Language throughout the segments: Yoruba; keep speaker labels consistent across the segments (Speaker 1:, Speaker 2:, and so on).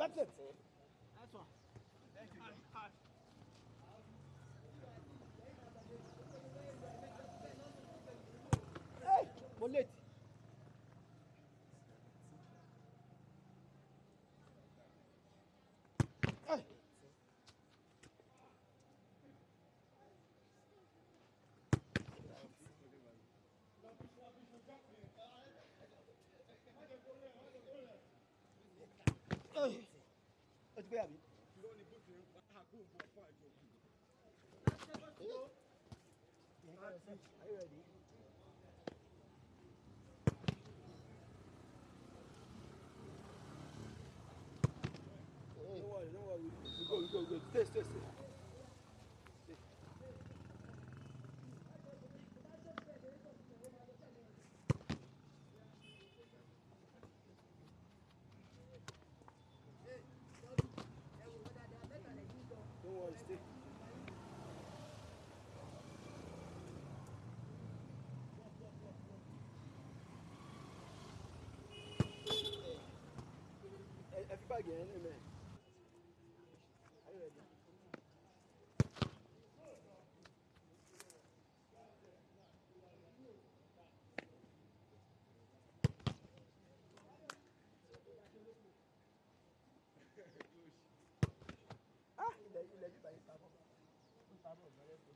Speaker 1: That's it.
Speaker 2: Nice one.
Speaker 1: Thank you. Hey, mo late. Hey. Hey. Ó ti pé àbí? Are you ready? Don't worry, don't worry. We go, we go, we go. Stay, stay, stay. Stay. Don't worry, stay. Ẹ fi báàgì yẹn lé mẹ́. Are you ready? Ah, ilẹ̀ ilẹ̀ bíbá yìí sábọ̀. Ó sábọ̀ ìgbàlẹ̀ tó.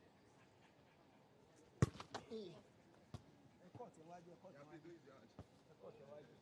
Speaker 1: Ẹ kọ́ tí wájú, ẹ kọ́ tí wájú. Ẹ kọ́ tí wájú.